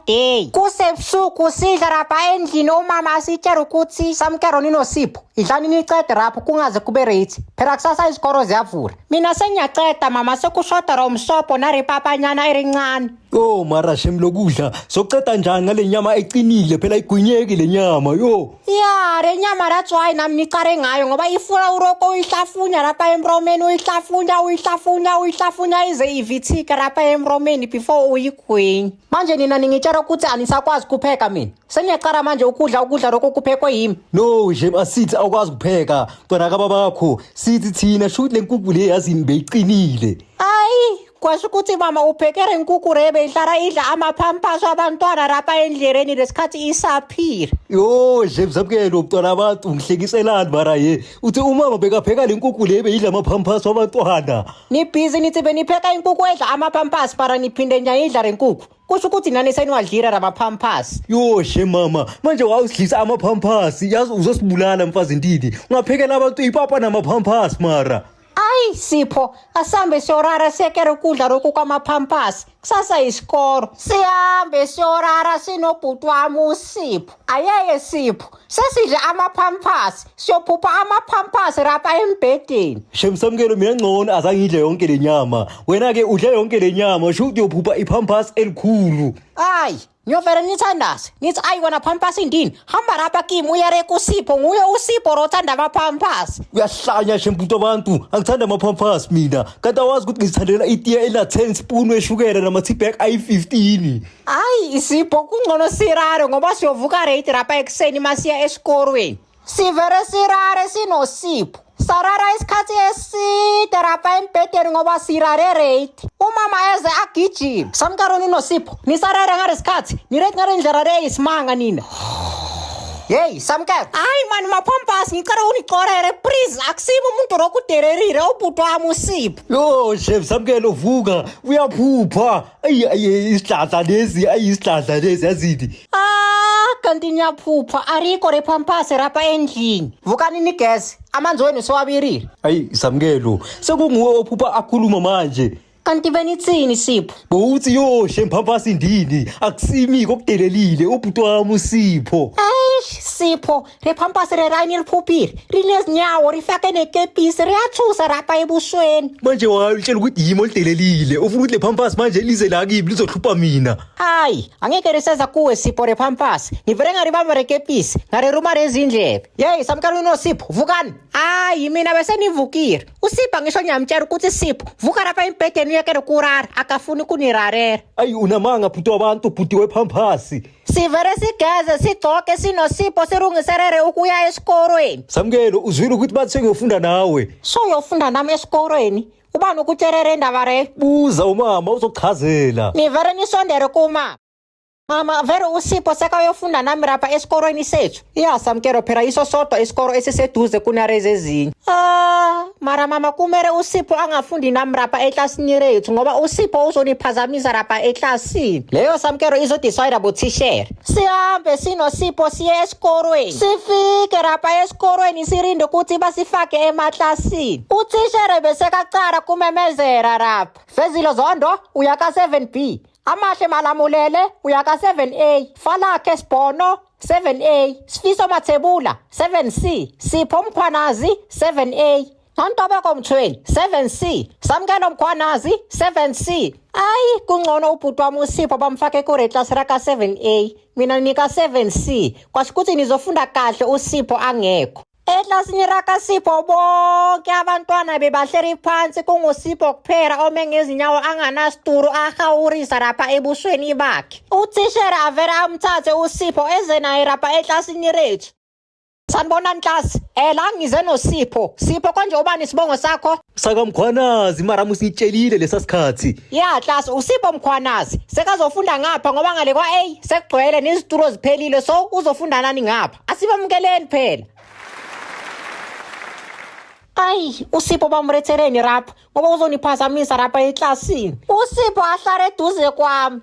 day. Kusebusuku sidla lapha endlini, umama asitshela ukuthi, "Samkelo ninosipho, idlani nicede rapho kungaze kube late, phela kusasa izikolo ziyavula." Mina sengiyaceda mama, sekushoda umsobho naripapanyana erincane. Yo mara shem, lokudla sokuceda njani ngale nyama eqinile? Phela igwinyeki le nyama, yo. Ya, le nyama, that's why nami nicare ngayo, ngoba ifuna uroko uyihlafunya lapha emromeni, uyihlafunya, uyihlafunya, uyihlafunya ize ivithike lapha emromeni before uyigwinye. Manje nina ningitshela ukuthi anisakwazi kupheka, mina sengiyacala manje ukudla ukudla lokho kuphekwe yimi. No shem, asithi awukwazi ukupheka, mntwana kababakho. Sithi thina shuthi le nkukhu le yazini beyiqinile. Ayi, kwasho ukuthi mama uphekere inkukhu rebe ihlala idla amaphampaso abantwana lapha endleleni lesikhathi isaphila. Yo shem, Samkelo, mntwana abantu, ungihlekiselani mara ye? Uthi umama bekapheka le nkukhu le beyidla amaphampaso abantwana? Nibhizi nithi benipheka inkukhu edla amaphampasi, para niphinde niyayidla le nkukhu. Kusho ukuthi nani seniwadlile ramaphampasi. Yo she mama, manje wawusidlisa amaphampasi? Yazi uzosibulala mfazi ndini, ungaphekela abantu ipapa namaphampasi mara? Ayi Sipho, asambe siyorara, siyekele ukudla lokhu kwamaphampasi, kusasa isikolo. Sihambe siyorara sinobhuti wami uSipho. Ayeye Sipho, sesidle amaphampasi, siyophupha amaphampasi rapha embhedeni. Shem Samkelo, mina ngcono azangidle yonke le nyama. Wena-ke udle yonke le nyama, sho ukuthi uyophupha iphampasi elikhulu. Ayi, ngiyovele nithandaze nithi, "Ayi wena phampasi ndini, hamba rapha kimi uyere kuSipho, nguye uSipho rothanda amaphampasi." Uyahlanya shem bhuti abantu, angithanda amaphampasi mina, kanti awazi ukuthi ngizithandela itiye ela-10 spoon weshukela nama-teabag ayi-15. Hayi Sipho, kungcono sirare ngoba siyovuka late rapha ekuseni masiya esikorweni. Sivere sirare sinosipho, sarara isikhathi eside rapha embhedeni ngoba sirare late. Umama eze agijima, "Samkaroni nosipho, nisarare ngale sikhathi, ni-late ngale ndlela le, isimanga nina." Yeyi Samkelo, hayi mani maphampasi, ngicela unicorere please, akusibo umuntu rokudererire, ubhuti wami uSipho. Yo shem Samkelo, vuka, uyaphupha. Ayi ayi, isihlahla lesi, ayi isihlahla lesi, yazini. Ah, kanti niyaphupha, arikho rephampasi rapha endlini. Vukani nigeze, amanzi wenu sewabilile. Ayi Samkelo, sekunguwe ophupha akhuluma manje. Kanti benithini Sipho? Bowuthi, "Yo shem phampasi ndini, akusimi kokudelelile, ubhuti wami uSipho." Eish Sipho, rephampasi rerayini liphuphile, rinezinyawo, rifake nekepisi, riyathusa rapha ebusweni. Manje wayitshela ukuthi yimi oludelelile, ufuna ukuthi le phampasi manje lize la kimi lizohlupha mina? Hayi, angeke riseza kuwe Sipho rephampasi, ngivele ngaribamba rekepisi, ngariruma rezindlebe. Yeyi Samkelo unoSipho, vukani. Hayi mina bese nivukile. USipho ngisho ngiyamtshela ukuthi, "Sipho, vuka lapha embhedeni uyekele kurara," akafuni kunirarela. Ayi unamanga bhuti wabantu, bhuti wephampasi. Sivele sigeze, sigcoke sinosipho, sirungiselele ukuya esikorweni. Samkelo, uzwile ukuthi bathi sengiyofunda nawe? Soyofunda nami esikorweni? Ubani ukutshelele indaba leyo? Buza umama, uzokuchazela. Nivele nisondele kumama. Mama, vele uSipho sekayofunda nami lapha esikorweni sethu? Ya Samkelo, phela iso sodwa isikoro esiseduze kunalezi ezinye. Ah, mara mama, kumele uSipho angafundi nami lapha eklasini lethu ngoba uSipho uzoniphazamisa lapha eklasini. Leyo Samkelo izodecide bothishela. Sihambe sinosipho siye esikorweni, sifike lapha esikorweni sirinde ukuthi basifake emaklasini. Uthishere besekacala kumemezela lapha, "Fezile Zondo uya ka-7 B, Amahle Malamulele uya ka-7A, Falakhe Sibhono 7A, Sifiso Mathebula 7C, Sipho Mkhwanazi 7A, Nontobeko Mthweni 7C, Samkelo Mkhwanazi 7C." Ayi, kungcono ubhuti wami uSipho bamfake kureklasi raka-7A, mina nika-7C, kwasho ukuthi nizofunda kahle uSipho angekho. Eklasini rakaSipho bonke abantwana bebahleli phansi, kunguSipho kuphela ome ngezinyawo anganasituru, ahawurisa lapha ebusweni bakhe. Uthishera avele amthathe uSipho eze naye lapha eklasini lethu. "Sanibonani klasi, la ngize noSipho. Sipho, konje ubani isibongo sakho?" SakaMkhwanazi, mara musitshelile lesa sikhathi. Ya klasi, uSipho Mkhwanazi sekazofunda ngapha ngoba ngale kwa-A sekugcwele, nezitulo ziphelile, so uzofunda nani ngapha, asibamukeleni phela. Ayi uSipho bamrethereni rapha ngoba uzoniphazamisa rapha eklasini. USipho ahlale eduze kwami.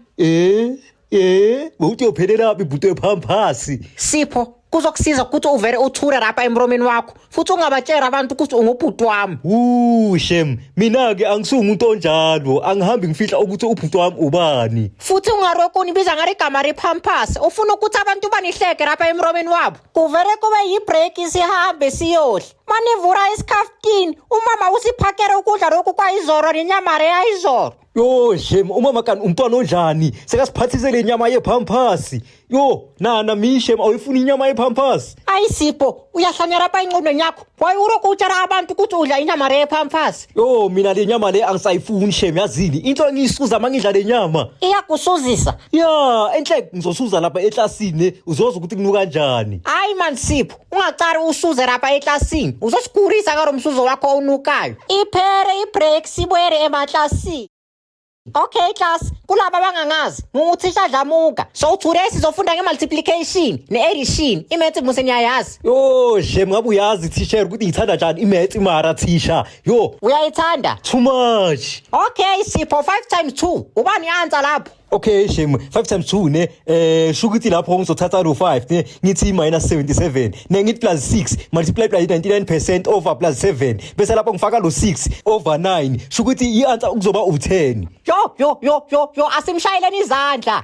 Bowuthi uyophelelaphi bhuti wephampasi? Sipho. Kuzokusiza ukuthi uvele uthure lapha emromeni wakho futhi ungabatshela abantu ukuthi ungubhuti wami. Wu shem, mina-ke angisuwumuntu onjalo, angihambi ngifihla ukuthi ubhuti wami ubani. Futhi ungarokhu unibiza ngale gama repampas, ufuna ukuthi abantu banihleke lapha emromeni wabo. Kuvele kube yibreak sihambe siyodla. Manivura isikhaftini, umama usiphakele ukudla lokhu kwayizolo nenyama reyayizolo. Yo shem, umama kanti umntwana onjani? Sekasiphathise le nyama yephamphasi. Yo, nana mi shem, awuyifuni inyama yephamphasi? Ayi Sipho, uyahlanya lapha engqondweni yakho. Why urokhu utshela abantu ukuthi udla inyama reyephamphasi? Yo, mina le nyama le angisayifuni shem, yazini. Into engiyisuza mangidla le nyama. Iyakusuzisa. Ya, enhle ngizosuza lapha eklasini, uzozwa ukuthi kunuka kanjani. Hayi man Sipho, ungacari usuze lapha eklasini. Uzosigurisa ngalo msuzo wakho onukayo. Iphere ibreak sibuyele emaklasini. Okay class, kulaba abangangazi, nginguthisha Dlamuka. So today sizofunda nge-multiplication ne-addition. I-maths muse niyayazi. Yo, shem, ngabe uyazi teacher ukuthi ngithanda njani i-maths mara teacher. Yo, Uyayithanda? too much. Okay Sipho, 5 times 2. Ubani i-answer lapho? Okay shem, 5 times 2 ne, sho ukuthi lapho ngizothatha lo 5 ne, ngithi minus 77 ne, ngithi plus 6 multiply by 99% over plus 7, bese lapho ngifaka lo 6 over 9, sho ukuthi i-answer kuzoba u10. Yo yo yo yo yo, asimshayeleni izandla.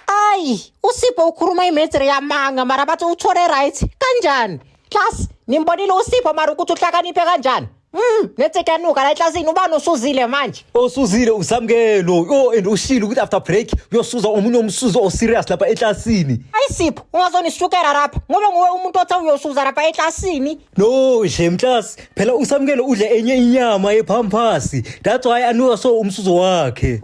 Ayi, uSipho ukhuluma imaths yamanga mara bathi uthole right. Kanjani? Class, nimbonile uSipho mara ukuthi uhlakaniphe kanjani? Nethe kuyanuka la eklasini, ubani usuzile manje? Osuzile uSamkelo. Yo, and ushilo ukuthi after break uyosuza omunye umsuzo o-serious lapha eklasini. Ayi Sipho, ungazonisukela lapha ngoba nguwe umuntu othe uyosuza lapha eklasini. No, shem class, phela uSamkelo udle enye inyama yephamphasi. That's why anuka so umsuzo wakhe.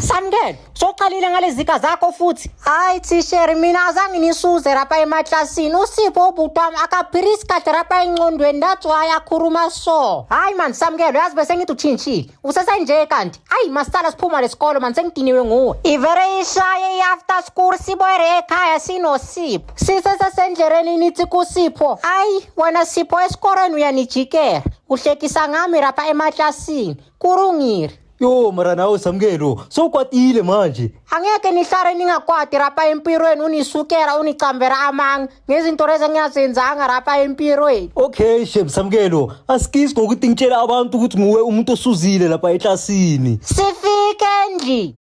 Samkelo, soqalile ngalezi ziga zakho futhi. Hayi teacher, mina azange nisuze lapha emaklasini. uSipho ubhuti wami akaphirisi kahle lapha engqondweni, that's why akhuluma so. Hayi man Samkelo, yazi bese ngithi utshintshile. Usesenje kanti. Hayi masala siphuma lesikolo man, sengidiniwe nguwe. Ivere ishaye i-after school sibuyele ekhaya sinoSipho. Sisesendleleni nithi kuSipho. Hayi wena Sipho esikolweni uyanijikela. Uhlekisa ngami lapha emaklasini. Kurungile. Yo, mara nawe Samkelo, sowukwatile manje. Angeke nihlale ningakwati lapha empilweni, unisukela unicambela amanga ngezinto lezi engingazenzanga lapha empilweni. Okay shem Samkelo, asikisi ngokuthi ngitshela abantu ukuthi nguwe umuntu osuzile lapha eklasini. Sifike endlini.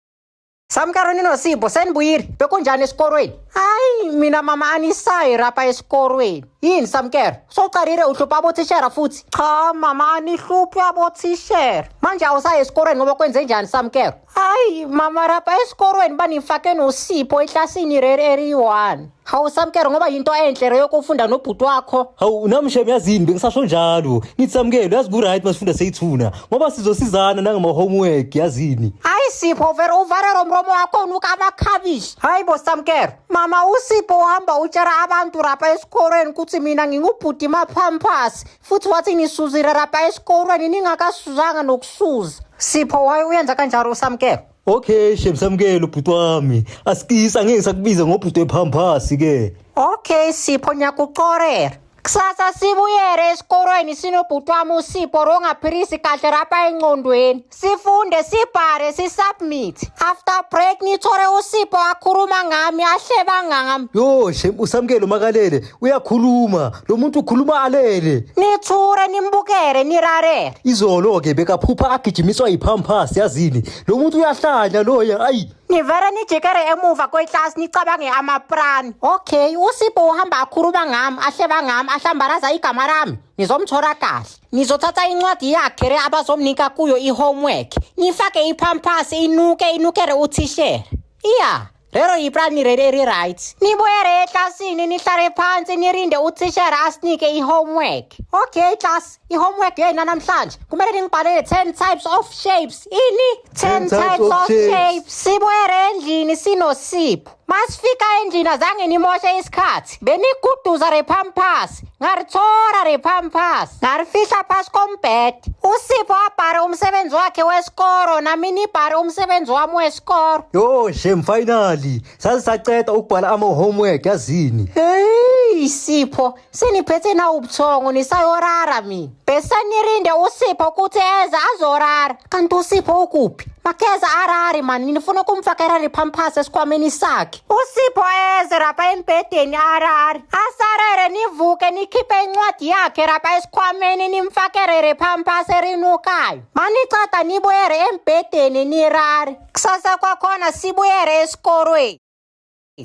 Samkelo ninoSipho senibuyile, bekunjani esikolweni? Hayi mina mama anisayi lapha esikolweni. Yini Samkelo? Sowuqalile uhlupha abothishera futhi? Cha mama anihluphi abothishera. Manje awusayi esikolweni ngoba kwenze njani Samkelo? Hayi mama lapha esikolweni banifake noSipho eklasini reri eriyi-1. Hawu Samkelo, ngoba yinto enhle leyo yokufunda nobhuti wakho. Hawu nami shem, yazini bengisasho njalo. Ngithi Samkelo, yazi ku-right masifunda seyithuna ngoba sizosizana nangama-homework, yazini. Hayi Sipho, vele uvalele umlomo wakho unuka amakhabishi. Hayi bo Samkelo, mama uSipho uhamba utshela abantu lapha esikolweni ukuthi mina ngingubhuti maphamphasi futhi wathi nisuzile lapha esikolweni ningakasuzanga nokusuza. Sipho, why uyenza kanjalo uSamkelo? Okay shem Samkelo bhuti wami, asikisi angeke ngisakubiza ngobhuti wephamphasi ke. Okay Sipho, ngiyakuxolela. Kusasa sibuyele esikolweni sinobhuti wami uSipho rongaphilisi kahle lapha engqondweni. Sifunde sibhale sisubmit. After break nithole uSipho akhuluma ngami ahleba ngami. Yo shem, uSamkelo makalele uyakhuluma, lo muntu ukhuluma alele. Nithure nimbukele nirarele. Izolo ke bekaphupha agijimiswa yiphamphasi, yazini. Lo muntu uyahlanya loya, ayi. Nivele nijikele emuva kweklasi nicabange amaplani. Okay, uSipho uhamba akhuluma ngami, ahleba ngami, ahlambalaza igama lami. Nizomthola kahle. Nizothatha incwadi yakhe le abazomnika kuyo i-homework. Nifake iphamphasi inuke inukele uthishera. Iya, lelo yiplani leli eli-right. Nibuyele eklasini nihlale phansi nirinde uthishera asinike i-homework. Okay class, i-homework yena namhlanje kumele ningibhalele 10 types of shapes. Ini? 10 types of shapes. Sibuyele endlini sinoSipho. Masifika endlini azange nimoshe isikhathi. Beniguduza rephamphasi. Ngarithola rephamphasi. Ngarifihla phasi kombhede. uSipho abhale umsebenzi wakhe wesikolo nami nibhale umsebenzi wami wesikolo. Yo shem, finally sasisaceda ukubhala ama-homework, yazini. Hey Sipho, seniphethe na ubuthongo nisayorara mina. Bese nirinde uSipho ukuthi eze azorara. Kanti uSipho ukuphi? Makeza arari mani, nifuna ukumfakela ripampasi esikhwameni sakhe. USipho eze rapha embhedeni arari. Asarere nivuke nikhiphe incwadi yakhe rapha esikhwameni nimfakele ripampasi erinukayo. Maniceda nibuyele embhedeni nirari. Kusasa kwakhona sibuyele esikolweni.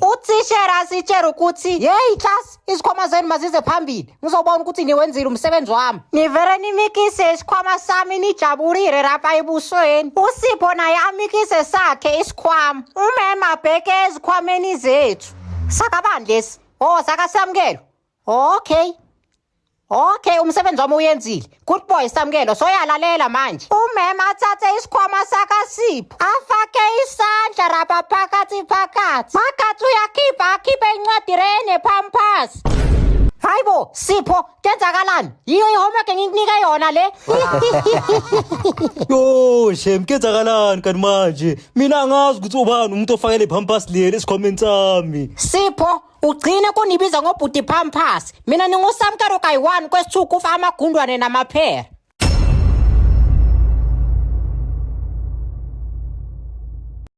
Uthishera asitshela ukuthi yeyi class, izikhwama zenu mazize phambili, ngizobona ukuthi niwenzile umsebenzi wami. Nivele nimikise isikhwama sami nijabulile lapha ebusweni. USipho naye amikise sakhe isikhwama, umema abheke ezikhwameni zethu. Sakabani lesi? Oh, sakaSamukelo. Okay. Okay, umsebenzi wami uyenzile. Good boy Samukelo, soyalalela manje. Umema athathe isikhwama sakaSipho, afake isandla rapha phakathi phakathi. Makathi uyakhipha, akhiphe incwadi rene pampas. Hayibo, Sipho, kenzakalani? Yiyo i-homework engikunika yona le. Yo, shem, kenzakalani kanti manje? Mina angazi ukuthi ubani umuntu ofakele ipampers leli esikhwameni sami. Sipho, ugcine kunibiza ngobhuti pampas. Mina ninguSamukelo kayi-1 kwesi-2 kufa amagundwane namaphera.